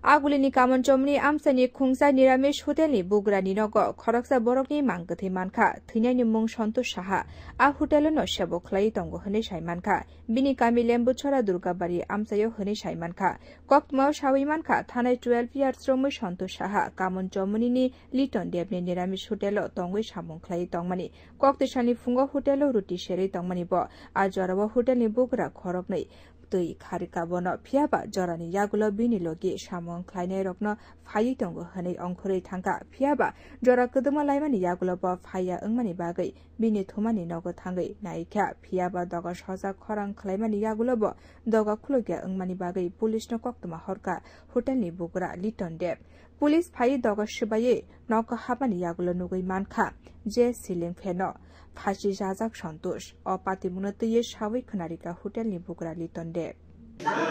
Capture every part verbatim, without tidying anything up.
Agulini Kamonchomni amchaini khungsa Niramesh hotelni bugrani nogo khoroksa borokni mang kwthwi mankha. Thwinaini mung Santosh Saha. A hotelo no sebo khlaiwi tongo hwnwi sai mankha. Bini kami Lembuchora Durgabari amchaio hwnwi sai mankha. Koktwmao sawi mankha, thanai twelve years romwi Santosh Saha Kamonchomnini Liton Debni Niramesh hotelo tongwi samung khlaiwi tongmani. Koktwi salni phungo hotelo ruti serwi tongmani bo. A jorao hotelni bugra khoroknwi twi kharika bono, phiyaba jorani yagulo bini logi samung khlainairokno phaiwi tongo hwnwi ongkhorwi thangkha, phiyaba jora kwdwma laimani yagulo bo phaiya wngmani bagwi bini thumani nogo thangwi naikha, phiyaba doga soja khorang khlaimani yagulo bo doga khulukya wngmani bagwi police no koktwma horkha hotelni bugra Liton Deb. Police phaiwi doga swbaiwi nogo habmani yagulo nugwi mankha je ceiling fan-o phasi jajak Santosh. O patimungno twiwi sawi khwnarikha hotelni bugra Liton Deb.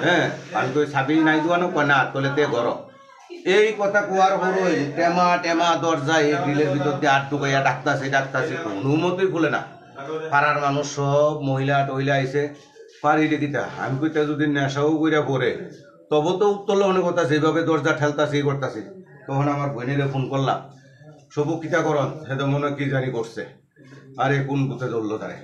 হ্যাঁ, আমি তো সাবিল নাই দোয়ানো কনা তোলে তে ঘর। এই কথা কুয়ার হরই টেমা টেমা দরজা এই গ্রিলের ভিতর দিয়ে আট ঢুকাইয়া ডাকতাছে, ডাকতাছে, কোনো মতেই খুলে না। পাড়ার মানুষ সব মহিলা টহিলা আইছে, পারি দেখিতা। আমি কইতা যদি নেশাও কইরা পড়ে, তবু তো উত্তর লহনে কথা, যেভাবে দরজা ঠেলতাছে, ই করতাছে। তখন আমার বোনেরে ফোন করলাম, "সবু কিতা করন?" সে তো মনে হয় কি জানি করছে। আরে কোন বুথে ধরলো তারে?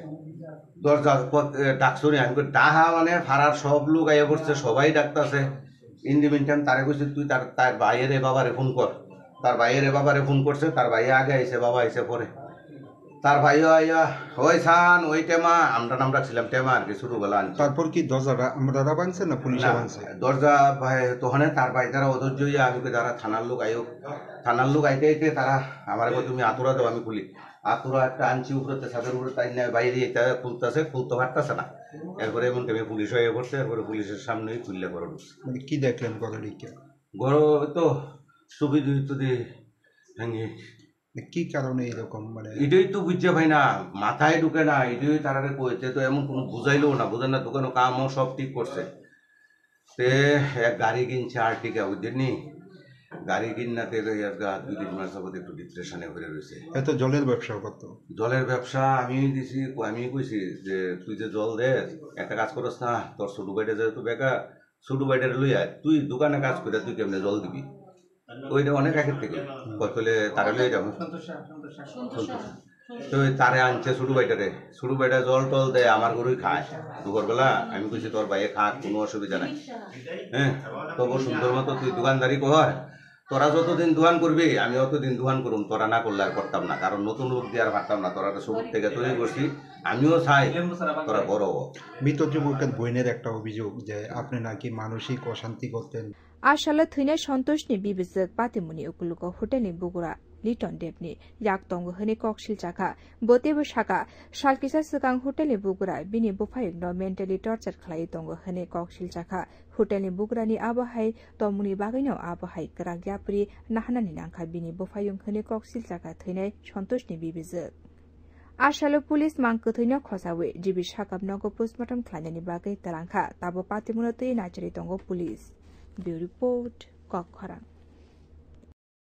দরজা প-, এ, ডাকছুনি, আমি কই, "ডাহা মানে ফারার সব লোক আইয়া পড়ছে, সবাই ডাকতাছে।" In the meantime তারে কইছে, "তুই তার, তার ভাইয়েরে বাবারে ফোন কর।" তার ভাইয়েরে বাবারে ফোন করছে, তার ভাইয়ে আগে আইছে, বাবা আইছে পরে। তার ভাইও আইয়া, "ওই সান, ওই টেমা", আমরা নাম রাখছিলাম টেমা আর কি, ছোটবেলা আনছি। তারপর কি দরজাটা আমরা ভাঙছে না পুলিশে না, ভাঙছে? দরজা ভাই, তখনে তার ভাই তারা অধৈর্য হইয়া আমি কই, "দাঁড়া, থানার লোক আইও।" থানার লোক আইতে আইতে তারা আমার কই, "তুমি আতুরা দাও, আমি খুলি।" আতুরা একটা আনছি উপরে, ছাদের উপরে তাই না, বাইরে এটা খুলতেছে, খুলতে পারতেছে না। এরপরে এমন টাইমে পুলিশ হয়ে পড়ছে, এরপরে পুলিশের সামনেই খুললে ঘরে ঢুকছে। মানে কি দেখলেন ঘরে ঢুকে? ঘরে তো সুবি দুই তো দিয়ে ভেঙে। মানে কি কারণে এরকম, মানে? এটাই তো বুঝছে ভাই না, মাথায় ঢুকে না, এটাই তারারে কইতে তো এমন কোনো বুঝাইলো না, বুঝে না, দোকানও কামও সব ঠিক করছে। তে এক গাড়ি কিনছে আর্টিকা, বুঝছেন নি? গাড়ি কিনা তে তো এক গা-, দুই তিন মাস যাবত একটু ডিপ্রেশনে পড়ে রয়েছে। এত জলের ব্যবসা করতো? জলের ব্যবসা আমি দিছি, আমি কইছি যে, "তুই যে জল দে, একটা কাজ করস না, তোর ছোট ভাইটা যেহেতু বেকার, ছোট ভাইটারে লই আয়, তুই দোকানে কাজ করে তুই কেমনে জল দিবি?" ওইটা অনেক আগের থেকে। কতলে তারা লই যাবো। তো তারে আনছে ছোট ভাইটারে। ছোট ভাইটা জল টল দেয়, আমার গরুই খায়। দুপুরবেলা আমি কইছি, "তোর ভাইয়ে খাক, কোনো অসুবিধা নাই।" হ্যাঁ, তবু সুন্দর মতো তুই দোকানদারি কর। তোরা যতদিন দোকান করবি, আমি অতদিন দোকান করুম। তোরা না করলে আর করতাম না, কারণ নতুন লোক দিয়ে আর পারতাম না। তোরা তো শুরু থেকে তৈরি করছি, আমিও চাই তোরা বড় হ। মৃত যুবকের বোনের একটা অভিযোগ যে আপনি নাকি মানসিক অশান্তি করতেন। A salo thwinai Santoshni bibijwk patimungni ukulugo hotelni bugra Liton Debni yak tongo hwnwi kok silchakha. Bo teibo sakha, sal kisa swkang hotelni bugra bini buphaiyungno mentally torture khlaiwi tongo hwnwi kok silchakha. Hotelni bugrani abo hai tongmungni bagwino abo hai kwrak yapri naharnani nangkha bini buphaiyung hwnwi kok silchakha thwinai Santoshni bibijwk. A salo police mang kwthwino khosawi G B sakap nogo postmortem khlainani bagwi twlangkha, tabo patimungno twi naicharwi tongo police. Bureau Report, Kokkhorang.